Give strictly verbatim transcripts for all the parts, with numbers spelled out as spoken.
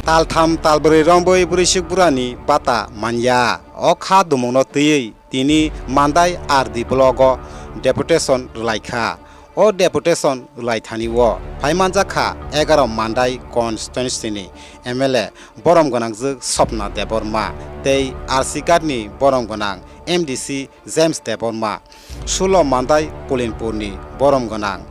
Taltham talbrwi rombwi bwrwisuk burani bata manya. O kha dumungno twiwi tini Mandai R D block o deputation rwlaikha. O deputation rwlaithani o phaimanjakha egaroh Mandai constituency ni M L A borom gwnangjwk Swapna Debbarma tei R C Ghat ni borom gwnang M D C James Debbarma, sulo Mandai Pulinpur ni borom gwnang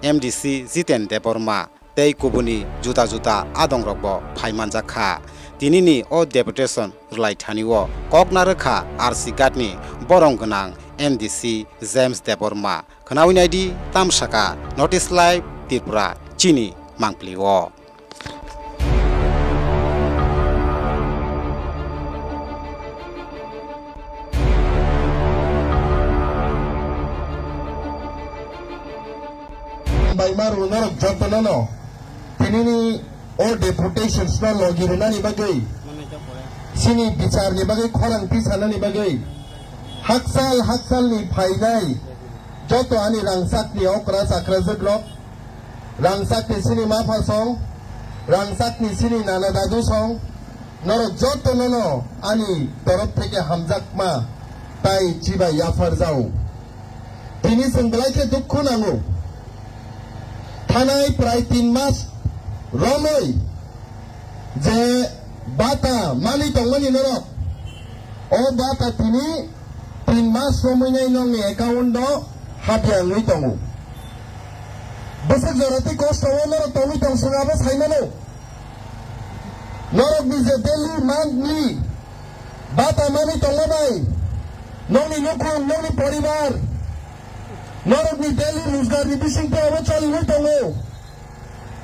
M D C Jiten Debbarma, tei kubuni juda juda adongrokbo phai manjakha. Tinini o deputation rwlaithani o kok narwkha R C Ghat ni borom gwnang M D C James Debbarma. Khwnawi naidi tamsaka Notice Live Tripura chini mangpili o. Bai maru norok jotono no tinini o deputations no logi rwnani bagwi, chini bicharni bagwi, khorang tisanani bagwi, hakchal hakchalni phainai joto ani rangchakni okra chakrajwk rok, rangchakni chini mapha song, rangchakni chini nana dadu song, norok jotono no ani torof theke hamjakma tai chibai yaphar jao. Tini chwng belai khe dukhu nango. Thanai prai tin mas romwi je bata manwi tongmani norok, o bata tini tin mas romwi nai nokni account o hapya wngwi tongo. Bwswk jora tei kosto o norok tongwi tong chwng abo sai mano. Norokni je daily monthly bata manwi tongma bai nokni nukhung, nokni poribar, norokni daily rojgarni bisingtwi abo choliwi tongo.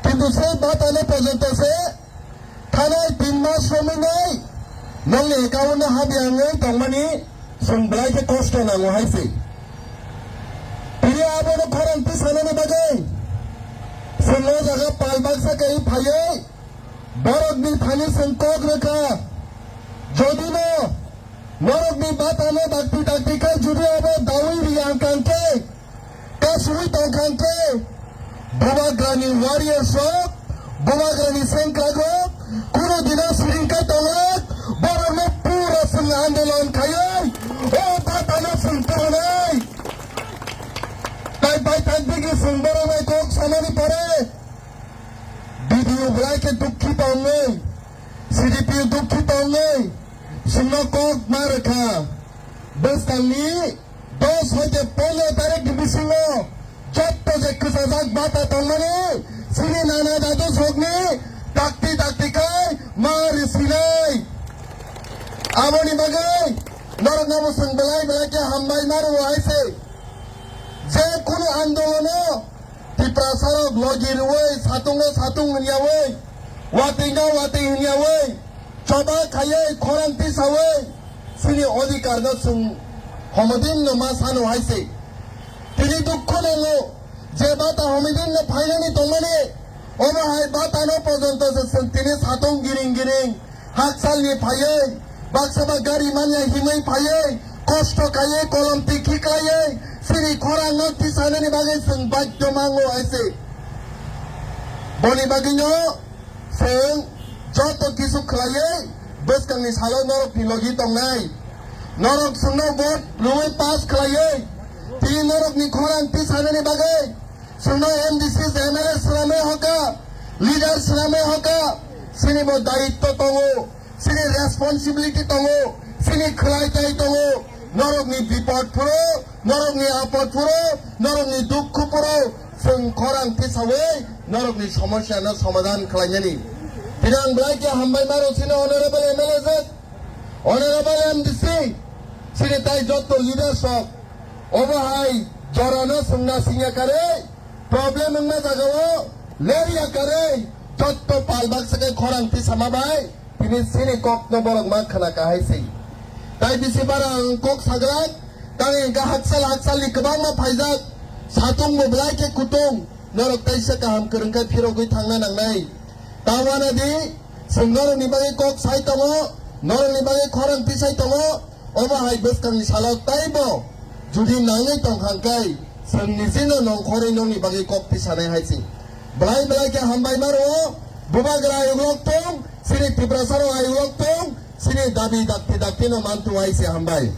Kintu se bata no porjonto se thanai tin mas romwi nai nokni account o hapya wngwi tongmani chwng belai khe kosto nango hai se. Tini abono khorang tisanani bagwi chwng o jaga pal baksa kaiwi phaiwi borokni thani chwng kok rwkha. Jodi no norokni bata no dakti dakti khe jodi abo dawi ri ang kang khe, kasui tong kang khe, Bubagrani warriors rok, Bubagrani sengkrak rok, kunu dino siring kai tongo, borok no pura chwng andolon khaiwi o bata no chwng tubunai. Tai bai tai bigi chwng borok bai kok samani pore, B D O belai khe dukhi tongwi, C D P O dukhi tongwi, chwngno kok ma rwkha. Bwskangni dos hoite pondro tarikni bisingo jotto je kwchajak bata tongmani chini nana dadu sokni dakti dakti khai ma risinai. Aboni bagwi norokno bo chwng belai belai khe hambai ma rwo hai se. Je kunu andolono Tiprasarok logi rwui, satungo satung hwnyaui, watwingo watwi hwnyaui, choba khaiwi, khorang tisaui, chini odhikarno chwng homodinno ma sano hai se. Tini dukhu nango, je bata homodinno phainani tongmani, omo hai batano porjonto se chwng tini satung giring giring, hakchalni phaiwi, baksa ba gari manya himwi phaiwi, kosto khaiwi, kolom tikhi khlaiwi, chini khorangno tisanani bagwi chwng badhyo mango hai se. Boni bagwino chwng joto kisu khlaiwi bwskangni salo norokni logi tongnai. Norok chwngno vote rwui pass khlaiwi, tini norokni khorang tisanani bagwi chwngno M D C, M L A swnamwi hoka, leader swnamwi hoka, chini bo daitto tongo, chini responsibility tongo, chini khwlai tai tongo, norokni bipod phuru, norokni apod phuru, norokni dukhu phuru, chwng khorang tisaui norokni somosyano somadhan khlainani. Tini ang belai khe hambai mano chini honorable M L A je, honorable M D C, chini tai jotto leaders rok, obo hai jorano swngna singya karwi, problem wngma jagao lerya karwi, jotto pal baksa khe khorang tisama bai, tini chini kokno borok ma khna kahai se. Tai bisi bara ang kok saglak, tang engka hakchal hakchalni kwbangma phaijak, satung bo belai khe kutung, norok taisa kaham kwrwng khe phirogwi thangna nangnai. Ta wana di, chwng norokni bagwi kok sai tongo, norokni bagwi khorang tisai tongo, omo hai bwskangni salo taibo judi nangwi tongkha hwnkhe, chwng nijino nongkhorwi nongni bagwi kok tisanai hai se. Belai belai khe hambai ma rwo, bubagra ayuk rok tong, Tiprasa rok ayuk tong, sini dabi dakti dakti no mantu ai se hambai.